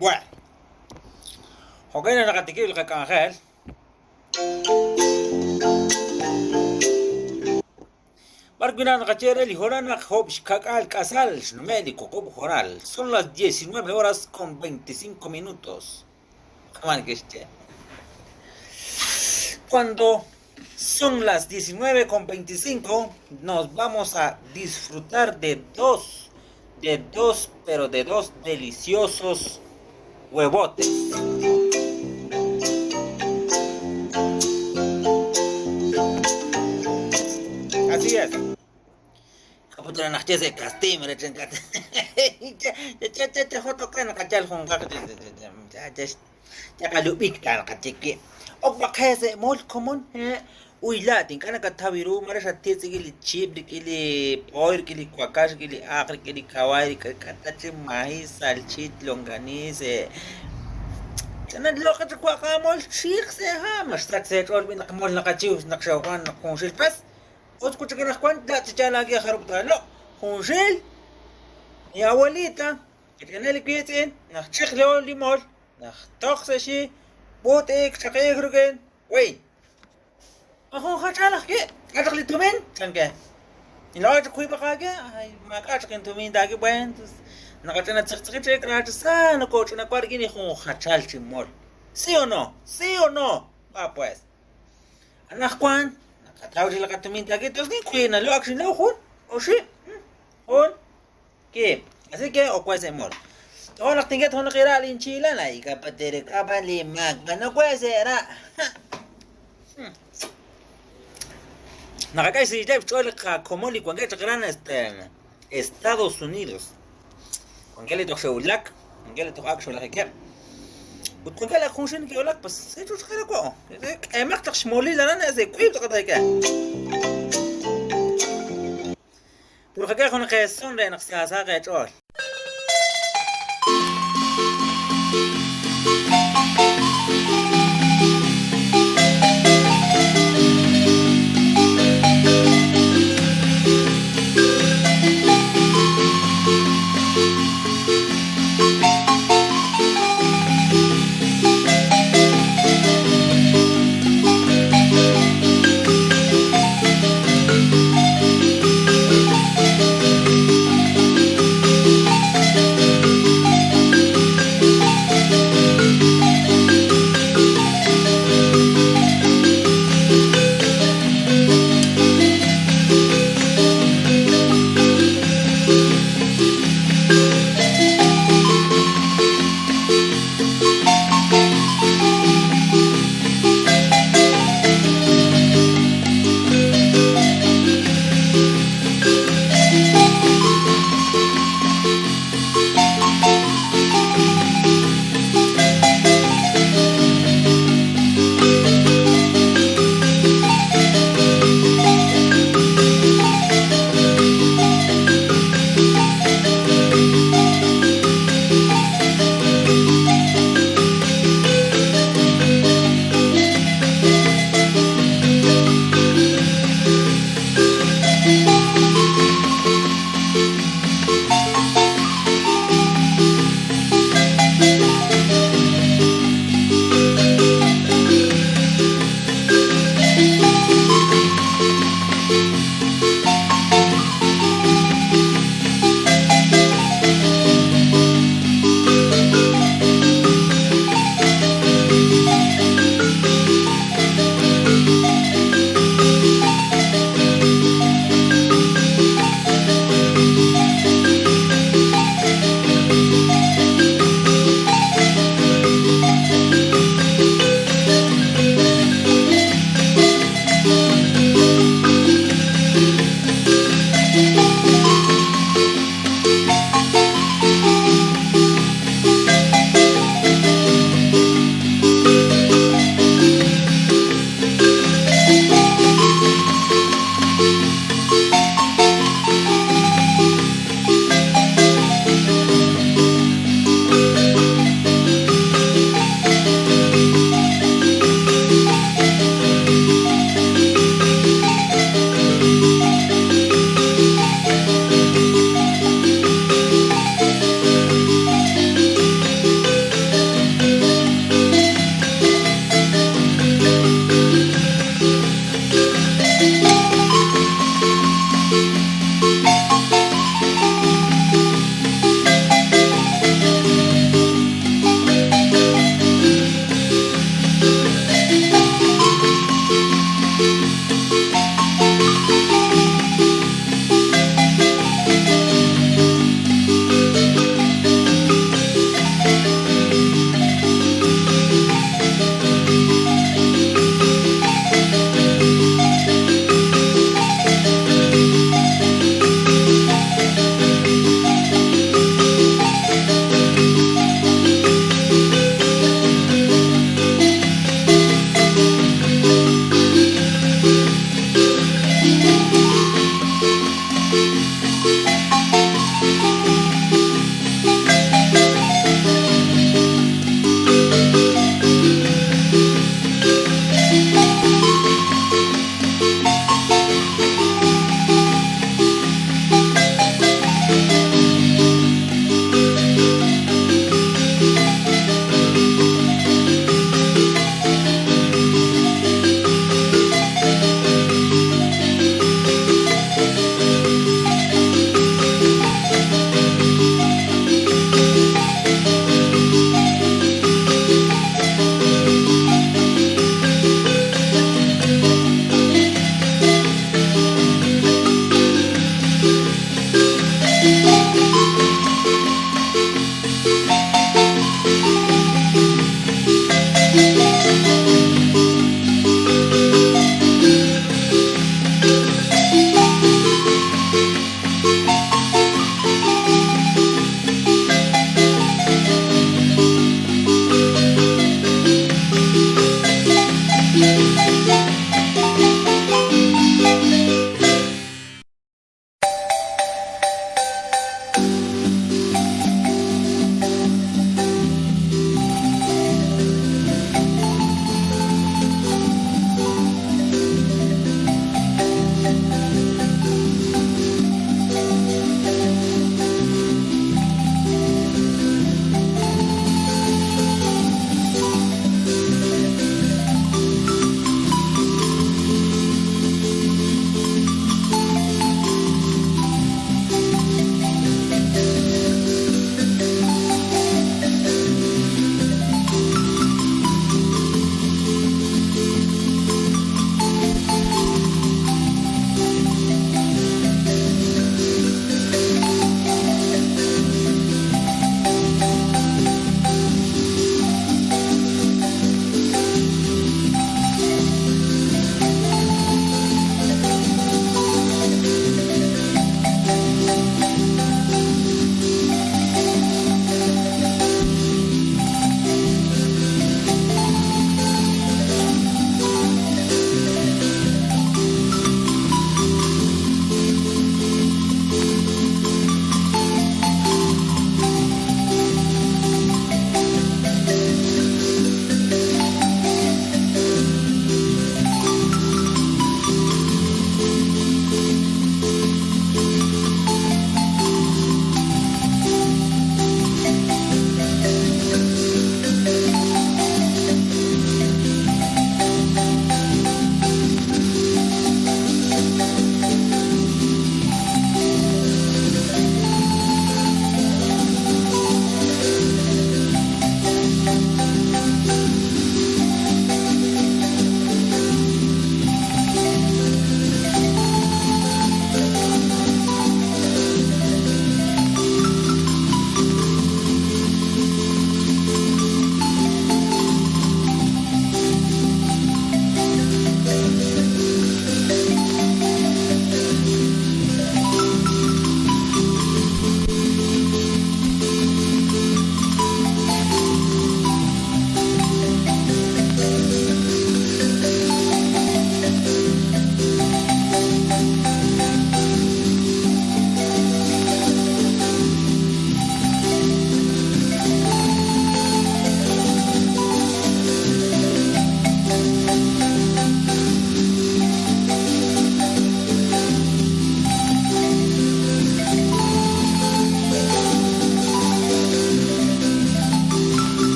Bueno. Jo'kan naq naqatikib' li qak'anjel. B'ar wi' naqaye re li horal naq job' xka'k'aal k'asal xnume' li wuqub' horal. Son las 19 horas con 25 minutos. Q'aman kixye. Cuando son las 19 con 25 nos vamos a disfrutar de dos, de dos, pero de dos deliciosos huevotes. Así es. Uyla' ink'a' nakataw ru mare xattitz'ik li chiib' rik'in li pooy rik'in li wakax rik'in li aaq rik'in li kawaay rik'in k'ata chi maíz salchit longaniz ch'ina loq' chi waqamol chiq se' ha' maxsach sa' eech'ool b'i' naq mol naqachiw naq xe'wan naq junxil pas Ut wi chik anaqwan la' chi yaal aage jarub' taaloq' junxil mi abuelita kik'ane li wiitz'in naq chiq li li mol naq toq sa' xi b'ut'ik chaqi'ij rik'in wi ma jun jachal ajwi' k'a' chaq li tumin chan ke inloq'oq chaq wiib'aq aage ay maak'a' chaq intumin taaki buen naqach'ina tziqtziqi chik raachisa nokooch'ina wa rik'in li jun jachal chi mol si o no si o no va pues Anaqwan naqataw chik li qatumin taak'e tos wi nalo ak xinlaw jun, oxib', jun, kiib'. Así que owe se' mol. Tojo' naq tinket jun li ra' linchiilan, ay kapaterik'ab'an li maak, b'an owe se' ra'. Naqak'e xsiicheb' xch'ool li qakomon li wankeb' chaq aran este Estados Unidos. Wankeb' li toj xe'wulak, wankeb' li toj ak' xwulajikeb'. Ut wankeb' li ak junxil neke'wulak, pues se chuch qara wa'. K'eemaq chaq xmolil aran se wiib' tz'aqal taqak'e. Pur qak'e jun qeeson re naq saasaq eech'ool.